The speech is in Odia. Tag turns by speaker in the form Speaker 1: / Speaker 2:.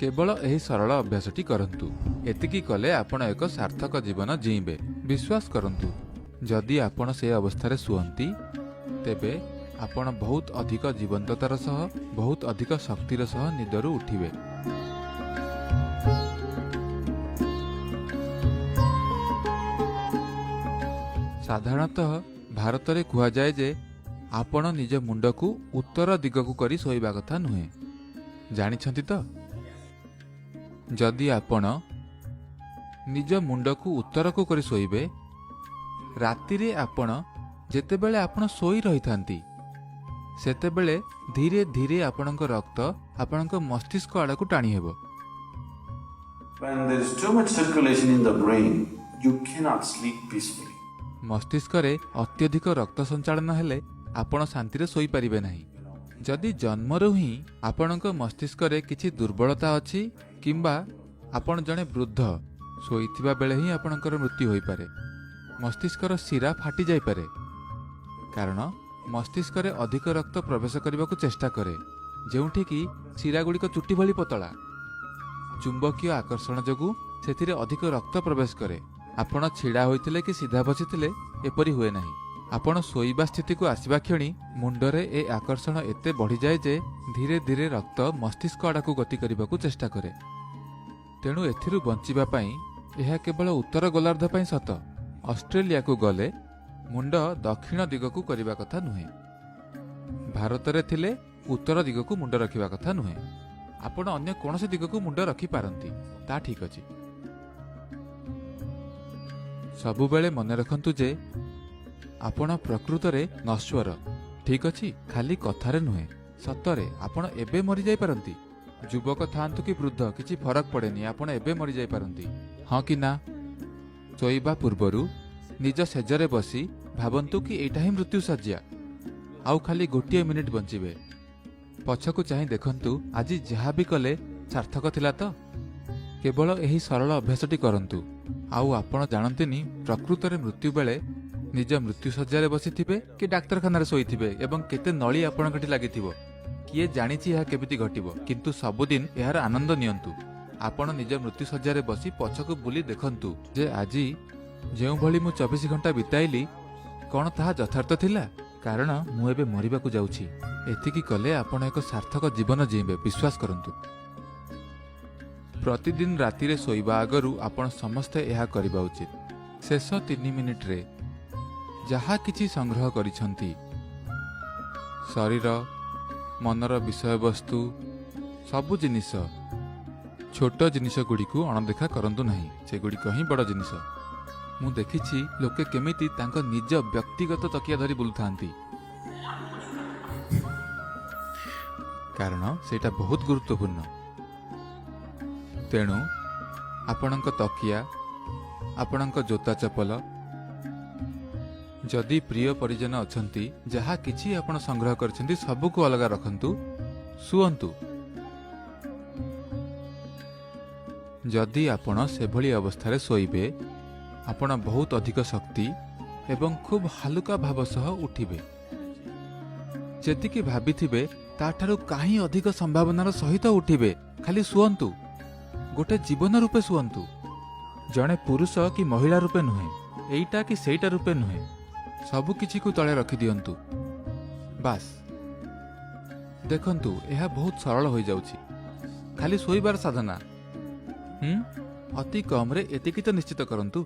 Speaker 1: କେବଳ ଏହି ସରଳ ଅଭ୍ୟାସଟି କରନ୍ତୁ। ଏତିକି କଲେ ଆପଣ ଏକ ସାର୍ଥକ ଜୀବନ ଜିଇଁବେ। ବିଶ୍ୱାସ କରନ୍ତୁ, ଯଦି ଆପଣ ସେ ଅବସ୍ଥାରେ ଶୁଅନ୍ତି ତେବେ ଆପଣ ବହୁତ ଅଧିକ ଜୀବନ୍ତତାର ସହ, ବହୁତ ଅଧିକ ଶକ୍ତିର ସହ ନିଦରୁ ଉଠିବେ। ସାଧାରଣତଃ ଭାରତରେ କୁହାଯାଏ ଯେ ଆପଣ ନିଜ ମୁଣ୍ଡକୁ ଉତ୍ତର ଦିଗକୁ କରି ଶୋଇବା କଥା ନୁହେଁ। ଜାଣିଛନ୍ତି ତ? ଯଦି ଆପଣ ନିଜ ମୁଣ୍ଡକୁ ଉତ୍ତରକୁ କରି ଶୋଇବେ, ରାତିରେ ଆପଣ ଯେତେବେଳେ ଆପଣ ଶୋଇ ରହିଥାନ୍ତି ସେତେବେଳେ ଧୀରେ ଧୀରେ ଆପଣଙ୍କ ରକ୍ତ ଆପଣଙ୍କ ମସ୍ତିଷ୍କ ଆଡ଼କୁ ଟାଣି ହେବ।
Speaker 2: When there is too much circulation in the brain, you cannot sleep peacefully.
Speaker 1: ମସ୍ତିଷ୍କରେ ଅତ୍ୟଧିକ ରକ୍ତ ସଞ୍ଚାଳନ ହେଲେ ଆପଣ ଶାନ୍ତିରେ ଶୋଇପାରିବେ ନାହିଁ। ଯଦି ଜନ୍ମରୁ ହିଁ ଆପଣଙ୍କ ମସ୍ତିଷ୍କରେ କିଛି ଦୁର୍ବଳତା ଅଛି କିମ୍ବା ଆପଣ ଜଣେ ବୃଦ୍ଧ, ଶୋଇଥିବା ବେଳେ ହିଁ ଆପଣଙ୍କର ମୃତ୍ୟୁ ହୋଇପାରେ। ମସ୍ତିଷ୍କର ଶିରା ଫାଟି ଯାଇପାରେ, କାରଣ ମସ୍ତିଷ୍କରେ ଅଧିକ ରକ୍ତ ପ୍ରବେଶ କରିବାକୁ ଚେଷ୍ଟା କରେ, ଯେଉଁଠିକି ଶିରାଗୁଡ଼ିକ ଚୁଟି ଭଳି ପତଳା। ଚୁମ୍ବକୀୟ ଆକର୍ଷଣ ଯୋଗୁଁ ସେଥିରେ ଅଧିକ ରକ୍ତ ପ୍ରବେଶ କରେ। ଆପଣ ଛିଡ଼ା ହୋଇଥିଲେ କି ସିଧା ବସିଥିଲେ ଏପରି ହୁଏ ନାହିଁ। ଆପଣ ଶୋଇବା ସ୍ଥିତିକୁ ଆସିବା କ୍ଷଣି ମୁଣ୍ଡରେ ଏ ଆକର୍ଷଣ ଏତେ ବଢ଼ିଯାଏ ଯେ ଧୀରେ ଧୀରେ ରକ୍ତ ମସ୍ତିଷ୍କ ଆଡ଼କୁ ଗତି କରିବାକୁ ଚେଷ୍ଟା କରେ। ତେଣୁ ଏଥିରୁ ବଞ୍ଚିବା ପାଇଁ ଏହା କେବଳ ଉତ୍ତର ଗୋଲାର୍ଦ୍ଧ ପାଇଁ ସତ। ଅଷ୍ଟ୍ରେଲିଆକୁ ଗଲେ ମୁଣ୍ଡ ଦକ୍ଷିଣ ଦିଗକୁ କରିବା କଥା ନୁହେଁ। ଭାରତରେ ଥିଲେ ଉତ୍ତର ଦିଗକୁ ମୁଣ୍ଡ ରଖିବା କଥା ନୁହେଁ। ଆପଣ ଅନ୍ୟ କୌଣସି ଦିଗକୁ ମୁଣ୍ଡ ରଖିପାରନ୍ତି, ତା ଠିକ୍ ଅଛି। ସବୁବେଳେ ମନେ ରଖନ୍ତୁ ଯେ ଆପଣ ପ୍ରକୃତରେ ନଶ୍ୱର। ଠିକ୍ ଅଛି, ଖାଲି କଥାରେ ନୁହେଁ, ସତରେ ଆପଣ ଏବେ ମରିଯାଇପାରନ୍ତି। ଯୁବକ ଥାଆନ୍ତୁ କି ବୃଦ୍ଧ, କିଛି ଫରକ ପଡ଼େନି, ଆପଣ ଏବେ ମରିଯାଇପାରନ୍ତି। ହଁ କି ନା? ଶୋଇବା ପୂର୍ବରୁ ନିଜ ଶେଯରେ ବସି ଭାବନ୍ତୁ କି ଏଇଟା ହିଁ ମୃତ୍ୟୁଶଯ୍ୟା, ଆଉ ଖାଲି 1 ମିନିଟ୍ ବଞ୍ଚିବେ। ପଛକୁ ଚାହିଁ ଦେଖନ୍ତୁ, ଆଜି ଯାହା ବି କଲେ ସାର୍ଥକ ଥିଲା ତ? କେବଳ ଏହି ସରଳ ଅଭ୍ୟାସଟି କରନ୍ତୁ। ଆଉ ଆପଣ ଜାଣନ୍ତିନି ପ୍ରକୃତରେ ମୃତ୍ୟୁ ବେଳେ ନିଜ ମୃତ୍ୟୁଶଯ୍ୟାରେ ବସିଥିବେ କି ଡାକ୍ତରଖାନାରେ ଶୋଇଥିବେ ଏବଂ କେତେ ନଳି ଆପଣଙ୍କଠି ଲାଗିଥିବ। କିଏ ଜାଣିଛି ଏହା କେମିତି ଘଟିବ? କିନ୍ତୁ ସବୁଦିନ ଏହାର ଆନନ୍ଦ ନିଅନ୍ତୁ। ଆପଣ ନିଜ ମୃତ୍ୟୁଶଯ୍ୟାରେ ବସି ପଛକୁ ବୁଲି ଦେଖନ୍ତୁ ଯେ ଆଜି ଯେଉଁଭଳି ମୁଁ 24 ଘଣ୍ଟା ବିତାଇଲି, କ'ଣ ତାହା ଯଥାର୍ଥ ଥିଲା? କାରଣ ମୁଁ ଏବେ ମରିବାକୁ ଯାଉଛି। ଏତିକି କଲେ ଆପଣ ଏକ ସାର୍ଥକ ଜୀବନ ଜିଇଁବେ, ବିଶ୍ୱାସ କରନ୍ତୁ। ପ୍ରତିଦିନ ରାତିରେ ଶୋଇବା ଆଗରୁ ଆପଣ ସମସ୍ତେ ଏହା କରିବା ଉଚିତ। ଶେଷ 3 ମିନିଟ୍ରେ ଯାହା କିଛି ସଂଗ୍ରହ କରିଛନ୍ତି, ଶରୀର, ମନର ବିଷୟବସ୍ତୁ, ସବୁ ଜିନିଷ, ଛୋଟ ଜିନିଷଗୁଡ଼ିକୁ ଅଣଦେଖା କରନ୍ତୁ ନାହିଁ, ସେଗୁଡ଼ିକ ହିଁ ବଡ଼ ଜିନିଷ। ମୁଁ ଦେଖିଛି ଲୋକେ କେମିତି ତାଙ୍କ ନିଜ ବ୍ୟକ୍ତିଗତ ତକିଆ ଧରି ବୁଲୁଥାନ୍ତି, କାରଣ ସେଇଟା ବହୁତ ଗୁରୁତ୍ୱପୂର୍ଣ୍ଣ। ତେଣୁ ଆପଣଙ୍କ ତକିଆ, ଆପଣଙ୍କ ଜୋତା ଚପଲ, ଯଦି ପ୍ରିୟ ପରିଜନ ଅଛନ୍ତି, ଯାହା କିଛି ଆପଣ ସଂଗ୍ରହ କରିଛନ୍ତି ସବୁକୁ ଅଲଗା ରଖନ୍ତୁ, ଶୁଅନ୍ତୁ। ଯଦି ଆପଣ ସେଭଳି ଅବସ୍ଥାରେ ଶୋଇବେ, ଆପଣ ବହୁତ ଅଧିକ ଶକ୍ତି ଏବଂ ଖୁବ୍ ହାଲୁକା ଭାବ ସହ ଉଠିବେ। ଯେତିକି ଭାବିଥିବେ ତାଠାରୁ କାହିଁ ଅଧିକ ସମ୍ଭାବନାର ସହିତ ଉଠିବେ। ଖାଲି ଶୁଅନ୍ତୁ, ଗୋଟେ ଜୀବନ ରୂପେ ଶୁଅନ୍ତୁ, ଜଣେ ପୁରୁଷ କି ମହିଳା ରୂପେ ନୁହେଁ, ଏଇଟା କି ସେଇଟା ରୂପେ ନୁହେଁ। ସବୁକିଛିକୁ ତଳେ ରଖିଦିଅନ୍ତୁ, ବାସ୍। ଦେଖନ୍ତୁ, ଏହା ବହୁତ ସରଳ ହୋଇଯାଉଛି। ଖାଲି ଶୋଇବାର ସାଧନା। ଅତି କମ୍ରେ ଏତିକି ତ ନିଶ୍ଚିତ କରନ୍ତୁ।